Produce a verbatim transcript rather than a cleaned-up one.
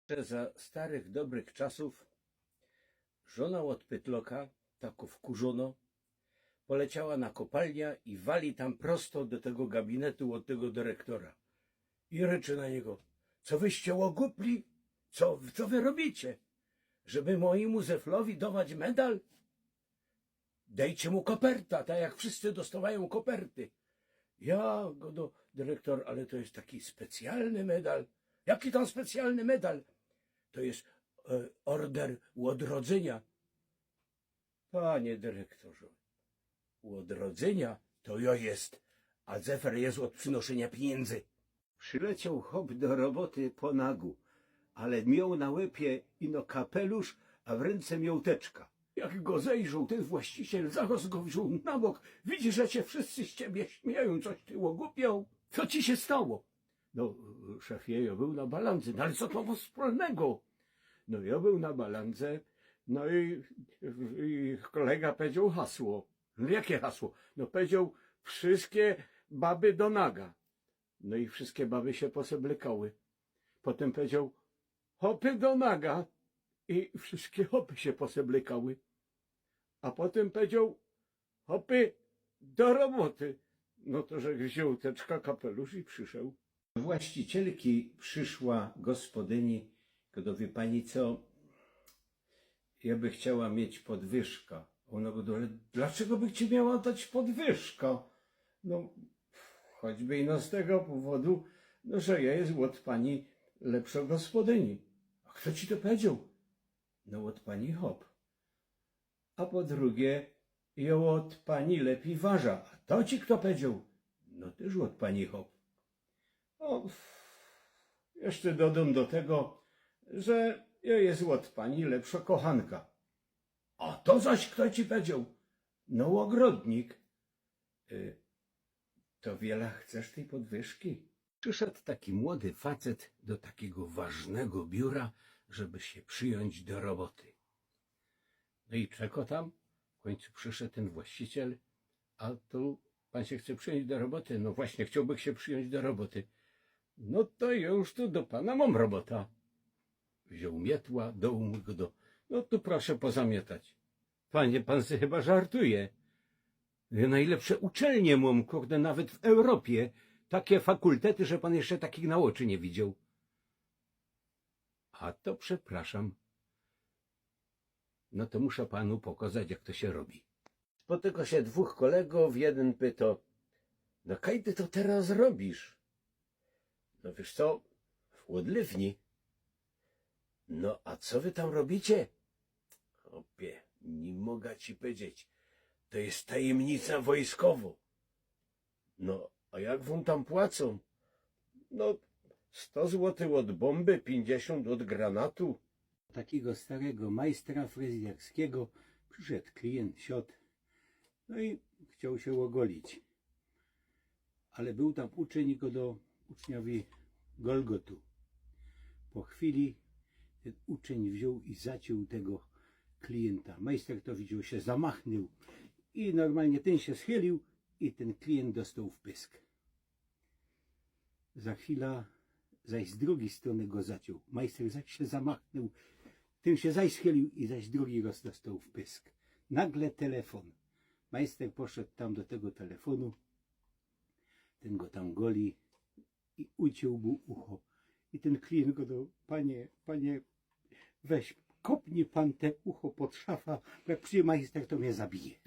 Jeszcze za starych, dobrych czasōw żōna ôd pytloka, tako wkurzono, poleciała na kopalnia i wali tam prosto do tego gabinetu ôd tego dyrektora. I ryczy na niego: „Co wyście ôgupli? Co, co wy robicie? Żeby mojemu zeflowi dawać medal? Dejcie mu koperta, tak jak wszyscy dostŏwajōm koperty”. „Ja”, godo dyrektor, „ale to jest taki specjalny medal”. „Jaki tam specjalny medal?” „To jest, e, order ôdrodzynia”. „Panie dyrektorze, ôdrodzynia to jŏ jest, a zefer jest ôd przinoszynia piniyndy”. Przilecioł chop do roboty po nagu, ale mioł na łepie ino kapelusz, a w rynce mioł teczka. Jak go zejrzoł tyn właściciel, zarŏz go wziōn na bok. „Widzisz, że sie wszyscy z ciebie śmiejōm, coś ty ôgupiał. Co ci sie stało?” „No, szefie, jŏ bōł na balandze”. „No ale co to mŏ spōlnego?” „No, jŏ bōł na balandze, no i, i kolega powiedzioł hasło”. „No, jakie hasło?” „No, powiedzioł: wszyjske baby do naga”. No i wszyjske baby sie poseblekały. Potym powiedzioł: „Chopy do naga”. I wszyjske chopy sie poseblekały. A potym powiedzioł: „Chopy, do roboty”. No to żech wziōn teczka, kapelusz i prziszoł. Właścicielki prziszła gospodyni, godo: „Wie pani co, jŏ by chciała mieć podwyżka”. Ôna godo: „Ale dlaczego bych ci miała dać podwyżka?” „No, choćby ino z tego powodu, no, że jŏ jest ôd pani lepszŏ gospodyni”. „A chto ci to powiedzioł?” „No, ôd pani chop”. „A po drugie, jŏ ôd pani lepij ważã”. „A to ci chto powiedzioł?” „No, tyż ôd pani chop”. „O, jeszcze dodōm do tego, że jŏ jest ôd pani lepszŏ kochanka”. „A to zaś chto ci powiedzioł?” „No, ôgrodnik”. „Y, to wiela chcesz tyj podwyżki?” Prziszoł taki młody facet do takigo ważnego biura, żeby sie przijōńć do roboty. No i czekŏ tam, w kōńcu prziszoł tyn właściciel: „A tu pan sie chce przijōńć do roboty?” „No właśnie, chciołbych sie przijōńć do roboty”. „No to już tu do pana mōm robota”. Wziōn mietła, doł mu, godo: „No tu proszã pozamiatać”. „Panie, pan se chyba żartuje. Jŏ nojlepsze uczelnie mōm, kurde, nawet w Europie. Takie fakultety, że pan jeszcze takich na ôczy niy widzioł”. „A to przepraszam. No to muszã panu pokŏzać, jak to sie robi”. Spotykŏ sie dwōch kolegōw, jedyn pytŏ: „No kaj ty to teroz robisz?” „No wiysz co, w ôdlewni”. „No a co wy tam robicie?” „Chopie, niy moga ci powiedzieć. To jest tajymnica wojskowŏ”. „No, a jak wōm tam płacōm?” „No, sto złotych ôd bōmby, piyńćdziesiōnt ôd granatu”. Takigo starego majstra fryzjerskigo prziszoł kliynt, siod, no i chcioł sie ôgolić. Ale bōł tam uczyń i godo uczniowi: „Gol go tu”. Po chwili tyn uczyń wziōn i zaciōn tego kliyynta. Majster to widzioł, sie zamachnył i normalnie tyn sie schylił i tyn kliynt dostoł w pysk. Za chwila zaś z drugij strōny go zaciōn. Majster zaś sie zamachnył, tyn sie zaś schylił i zaś drugi rŏz dostoł w pysk. Nagle telefōn. Majster poszoł tam do tego telefōnu, tyn go tam goli i uciōn mu ucho. I tyn kliynt godo: „Panie, panie, weź, kopnij pan te ucho pod szafa, bo jak przijdzie majster, to mie zabije”.